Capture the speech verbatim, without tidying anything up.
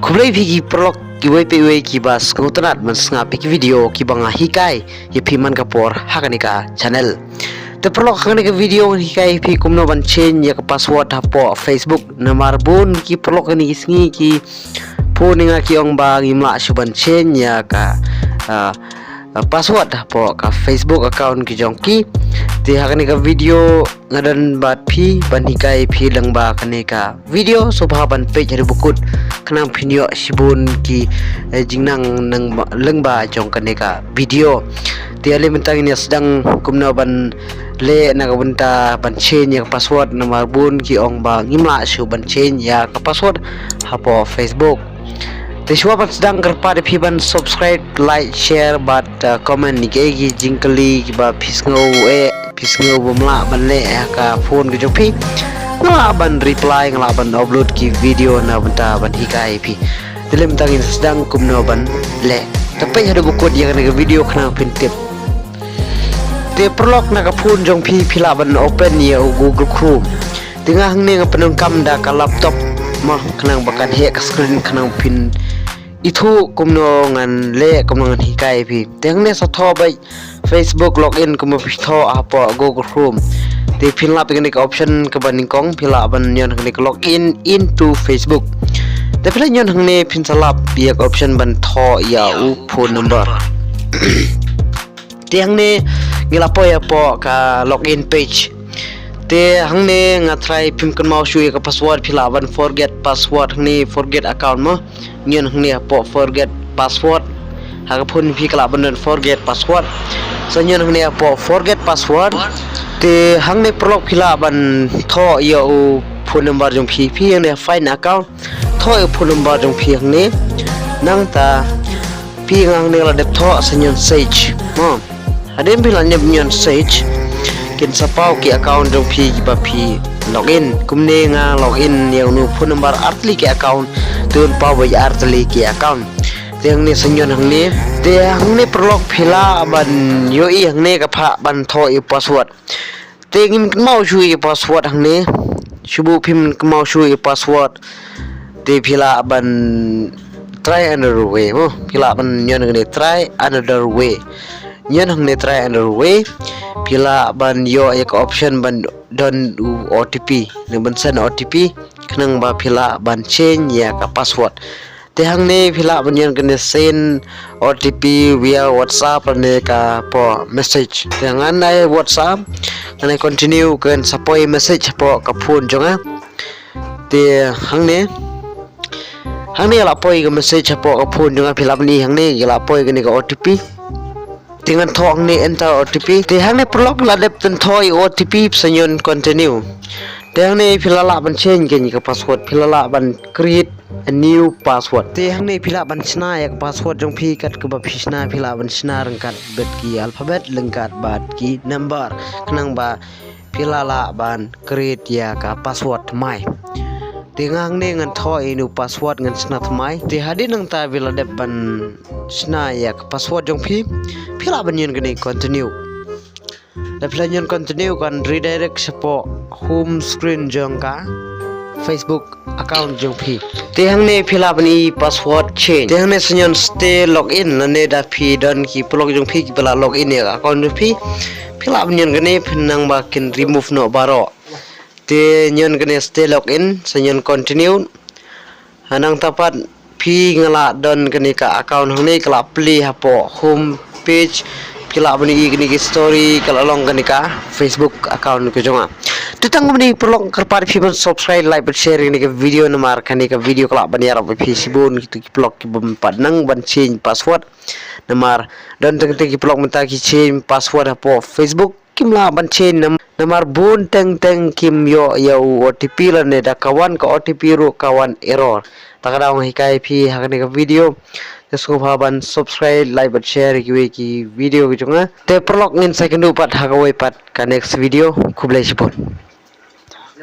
Khublei phi ki paralok kiwei pa iwei kiba sngewtynnat ban sngap ïa ki video kiba nga hikai ïa phi man ka por ha kane ka channel. Te paralok, ha kane ka video ngan hikai ïa phi kumno ban change ïa ka password hapoh Facebook. Namar bun ki paralok kine ki sngi ki phone ïa nga ki ong ba ngim lah shuh ban change ïa ka, ah, ah, password hapoh ka Facebook account ki jong ki. Te ha kane ka video nga don bad phi ban hikai phi lyngba kane ka video, sngewbha ban peit haduh ba kut khnang phin ïoh shibun ki, eh, jingnang nang ba, lyngba jong kane ka video. Te ale mynta ngin ïa sdang kumno ban leh na ka bynta ban change ïa ka password, namar bun ki ong ba ngim lah shuh ban change ïa ka password hapoh Facebook. Te shuwa ban sdang, kyrpad ïa phi ban subscribe, like, share bad, uh, comment ïa ki, ki jingkylli kiba phi sngew, eh, phi sngew bym lah ban leh ha ka phone ka jong phi. Nga lah ban reply, nga lah ban upload ki video na bynta ban hikai ïa phi. Te lem tang, ngin sdang kumno ban leh. Te peit haduh ba kut ïa kane ka video khnang phin tip. Te paralok, na ka phone jong phi, phi lah ban open ïa u Google Chrome. Te nga hangne nga pyndonkam da ka laptop mo, khnang ba kan heh ka screen khnang phin ithuh kumno ngan leh, kumno ngan hikai phi. Te hangne sa thoh beit Facebook login kumba phi thoh hapoh Google Chrome. Te phin lap ïa kane ka option kaba nyngkong, phi lah ban ñion hangne ka login into Facebook. Te phi lah ñion hangne, phin sa lap ïa ka option ban thoh ïa u phone number. Te hangne ngi la poi hapoh ka login page. Te hangne nga try, phim kynmaw shuh ïa ka password, phi lah ban forget password hangne, forget account mo. Ñion hangne hapoh forget password. Ha ka phone phi ka lah ban don forget password. Sa ñion hangne hapoh forget password. Te hangne paralok phi lah ban thoh ïa u phone number jong phi, phi hangne find account. Thoh ïa u phone number jong phi hangne. Nangta phi, nga hangne la dep thoh, sa ñion search mo. Hadien phi la dep ñion search, kin sa paw ki account jong phi kiba phi login. Kumne nga login ïa uno phone number artylli ki account, te un paw beit artylli ki account. Te hangne sa ñion hangne. Te hangne paralok phi lah ban ïohi hangne ka phah ban thoh ïa u password. Te ngim kynmaw shuh ïa u password hangne. Shu buh, phim kynmaw shuh ïa u password. Te phi lah ban try another way mo. Phi lah ban ñion hangne try another way. Ñion hangne try another way. Phi lah ban ïoh ïa ka option ban don u O T P. Ne ban send O T P. Khnang ba phi lah ban change ïa ka password. Te hangne phi lah ban ñion kane send O T P via WhatsApp lane ka hapoh message. Te ngan ai WhatsApp, ngan ai continue, kan sa poi message hapoh ka phone jong nga. Te hangne, hangne la poi ka message hapoh ka phone jong nga, phi lah ban i hangne, la poi kane ka O T P. Te ngan thoh hangne enter O T P. Te hangne paralok la dep tang thoh ïa u O T P, sa ñion continue. Te hangne phi la lah ban change kane ka password, phi la lah ban create a new password. Te hangne phi lah ban shna ïa ka password jong phi kat kaba phi shna, phi lah ban shna ryngkat bad ki alphabet ryngkat bad ki number. Khnang ba phi lah lah ban create ïa ka password thymmai. Te nga hangne ngan thoh ïa u password, ngan shna thymmai. Te hadien nangta phi la dep ban shna ïa ka password jong phi, phi lah ban ñion kane continue. Lada phi la ñion continue kan redirect shapoh home screen jong ka Facebook account jong phi. Te hangne phi lah ban i password change. Te hangne sa ñion stay login, lane lada phi don ki paralok jong phi kiba la login ïa ka account jong phi, phi lah ban ñion kane, phin nang ba kin remove noh baroh. Te ñion kane stay login, sa ñion continue. Ha nangta pat phi, nga lah don kane ka account hangne, ka lah plie hapoh home page, phi lah ban i kane ka story, ka lah long kane ka Facebook account ka jong nga. Te tang kumne paralok, kyrpad phi ban subscribe, like bad share kane ka video, namar kane ka video ka lah ban ïarap ïa phi shibun kito ki paralok ki bym pat nang ban change password. Namar don teng teng ki paralok mynta ki change password hapoh Facebook. Kim lah ban change nam-, namar bun teng teng kim ïoh ïa u O T P lane da ka wan ka O T P ruh ka wan error. Ta ka daw nga hikai phi ha kane ka video. Te sngewbha ban subscribe, like bad share kiwei ki video ki jong nga. Te paralok, ngin sa ïakynduh pat ha kawei pat ka next video. Khublei shibun.